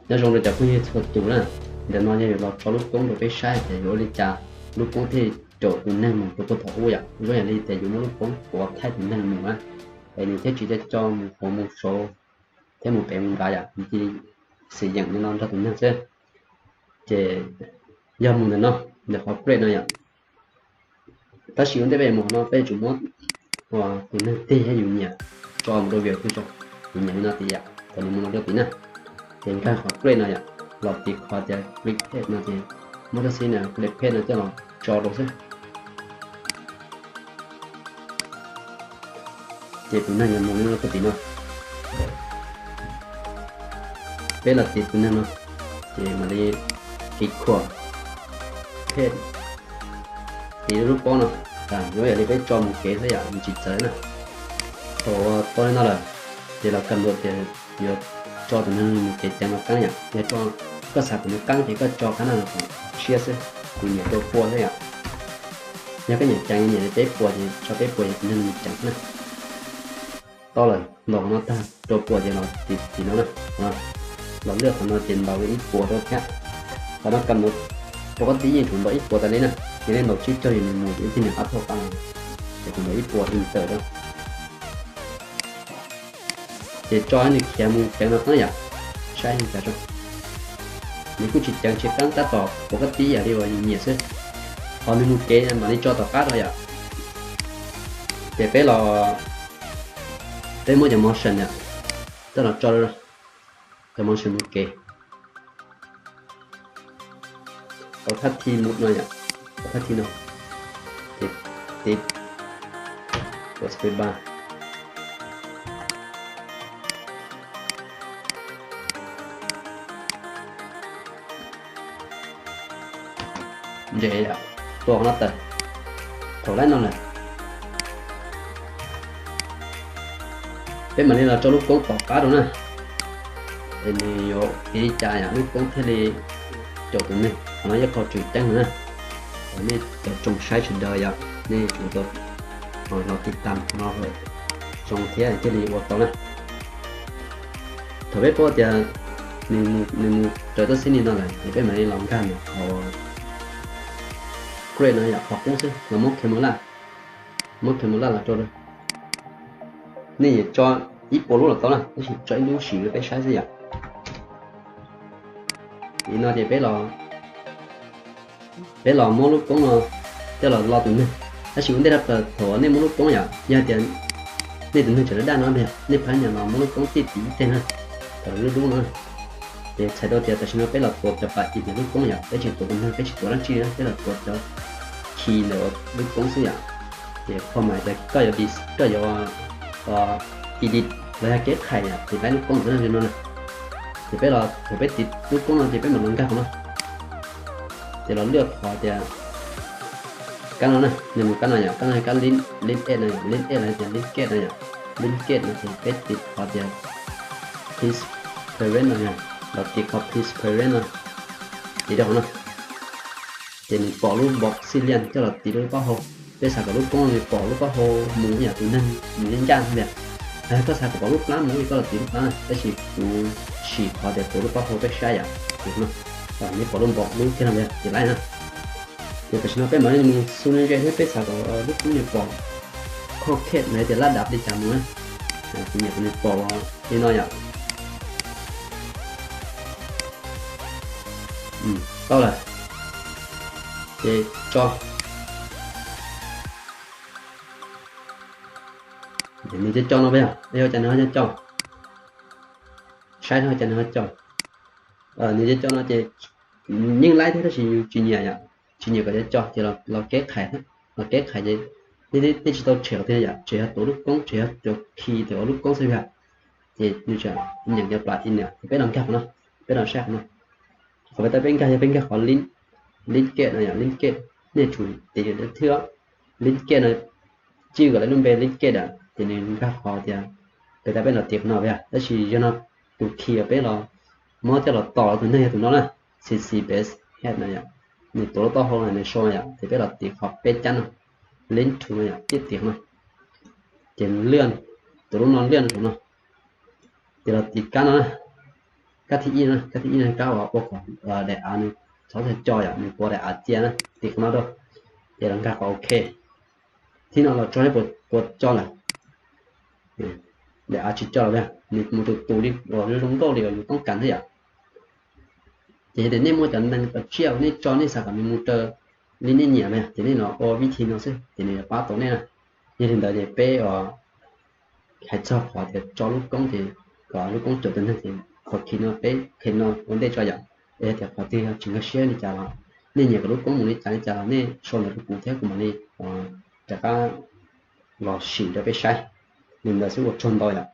Nyob zoo rau cov phooj ywg txhua tus na, ntawm no yog yuav los tso lub koob rau peb saib tias yuav ua li cas lub koob thiaj caum tus neeg mus rau puag thaum ub yom. Zoo yam li tias yuav muab lub koob tuav thaij tus neeg mus na, es nws thiaj tsis co co mus hauv mus saud thiab mus pem mus nrad yom, nws cia li xim yeem li no nrog tus neeg xwb. Ces yog mus ntawm no, ntawm qhov create no yom. Tab sis ua ntej peb yuav mus qhov no peb yuav tsum muab tus neeg tig thiab yus nyiam tso mus rau view phooj ywg, yus nyiam li no tias yom, thaum nws mus no rau tid na, ces nkag qhov create no yom, los tiv qhov tias create page no ces muab txoj xib no create page no coj los tso rau xwb. Ces tus neeg yuav mus li no rau tid no. Peb los tiv tus neeg no, ces mam li tiv qhov page, tiv lub pob no, yuav yam li peb tso mus kev xwb yom, nws tsis txawv na. Thaum tau li no lawm, ces los kam mus tias yuav tso tus neeg mus kev ceev los qab yom. Yog koj xav kom nws qab ces koj tso qab no los kom siab xwb, kuv nyiam rau pua xwb yom. Yog koj nyiam ceev, nyiam li peb puas ces tso peb puas ces tus neeg mus ceev na. Tau lawm, ntaus qhov no tag rau puas ces los tiv no na, los lwaj qhov no ces ntaus li ib puas rau thiab. Qhov no kam mus, rau qhov tid yeej tsum ntaus ib puas tas li na, yog nej ntaus tsib caug yog nws mus ib tug niam qab thauj qab no, ces kuv ntaus ib puas enter rau. Ces tso nws khiav mus ceev no qab yom, saib li cas tso. Nws kuj tsis ceev tsis qab tab tom pom koj tib yam li uas yus nyiam xwb. Qhov nws mus kev mam li tso tom qab rau yom. Ces peb los, peb muab cov motion yom, coj los tso cov motion mus kev. Tau thaj thi mus no yom, tau thaj thi no, ces tiv, ua space bar. Ntse yom, tua qhov no tawm, thaum laib no lawm. Peb mam li los tso lub koob tom qab rau na, es nws yuav ua li cas yom lub koob thiaj li caum tus neeg. Qhov no yog qhov tseem ceeb na, nej cov tsoom saib sawv daws yom, nej tsum tau los tiv tam qhov no zoo thiab thiaj li ua tau na. Thaum peb paub tias nws mus raws txoj xib li no lawm ces peb mam li los nkag ntawm qhov create no yom, qhov qub xwb los muab camera, muab camera los rau. Nej yuav tso ib puas lub los tau na, tab sis tso ib lub sim rau peb saib xwb yom. Li no ces peb los, peb los muab lub koob no coj los lo tus neeg. Tab sis ua ntej rau plaws thaum nej muab lub koob yom, yog tias nej tus neeg tseem daj daj no, nej pab nias los muab lub koob tij tim ib teg na, thaum lub dub no. Ces txhais tau tias tam sim no peb los tuav cov pas ib ntawm lub koob yom, peb tsis tuav tus neeg, peb tsis tuav dab tsi, peb los tuav cov khi ntawm lub koob xwb yom. Ces qhov mas tias koj yuav, koj yuav edit los yog kev qhais yom, ces peb lub koob ntawd no na. Ces peb los, thaum peb tiv lub koob no ces peb mam los nkag qhov no. Ces los lwaj qhov tias kab no na, nws mus kab no yom, kab no kab link, link edge no yom, link edge los tias link gate no yom, link gate no ces peb tiv qhov tias please parent no yom, los tiv qhov please parent no, tiv rau qhov no. Ces nws pom lub npoo xij liaj coj los tiv rau lub taub hau. Peb xav kom lub koob nws pom lub taub hau mus yam tus neeg mus ncaj ncaj tiag. Koj xav kom pom lub plab mus koj los tiv lub plab na, tab sis kuv sim qhov tias tuav lub taub hau peb saib yom, tiv no, nej pom lub npoo lub kiag no tias laib na. Ces tam sim no peb mam li mus xu ne ze thiab peb xav kom lub koob nws pom khoj khet na tias lab dav li cas mus na. Kuv nyiam kom nws pom li no yom. Tau lawm. Ces tso. Nws cov co no peb yog, yog cas nws ho co co, saib no cas nws ho co. Nws cov co no ces yeej laib thiab tab sis yus tsis nyiam yom, tsis nyiam kom cov co ces los keb qhais thiab, los keb qhais ces nej tsis tau tshem qhov twg yom, tseem yog tuav lub koob, tseem yog cov khi tuav lub koob xwb yog. Ces nws tseem nyeem cov plug-in no ces peb los nkag qhov no, peb los saib qhov no. Qhov peb tab peb nkag yog peb nkag qhov link, link gate no yom, link gate, nej tsum tiv thwb link gate no, cij kom lawv lub npe link gate ces nws nkag qhov tias, peb tab peb los tiv qhov no yom, tab sis yog no tus khi uas peb los muab coj los tom los tus neeg yog tus no na, C C base head no yom, nws tuav lub taub hau no nws sau yom, ces peb los tiv qhov peb cab no, link to no yom, cij tiv qhov no, ces lwaj, tus lub no lwaj no, ces los tiv kab no na, Kab thib ib, kab thib ib no kab uas ua kom daim av nws txhob txwm co yom, nws pov daim av cia na, tiv qhov no rau, ces los nkag qhov OK. Thib no los tso saib puas co lawm. Daim av tsis co lawm, nws mus tus tus li uas zoo nkauj li uas yus toob kas thiab yom. Ces yog tias nej muaj cov neeg cov tsiaj uas nej tso nej xav kom nws mus raws li nej nyiam no ces nej los ua vib thib no xwb ces nws yuav pab tau nej na. Yog li ntawd ces peb hais txog qhov tias tso lub koob ces kom lub koob caum tus neeg ces qhov khi no peb khi no ua ntej tso yom. Es yog tias qhov twg tsis nkag siab li cas los nej nyiam kom lub koob mus li cas li cas los nej sau ntawv rau kuv thiab kuv mam li rov qab los sim rau peb saib. Li ntawd xwb ua tsaug ntau yom.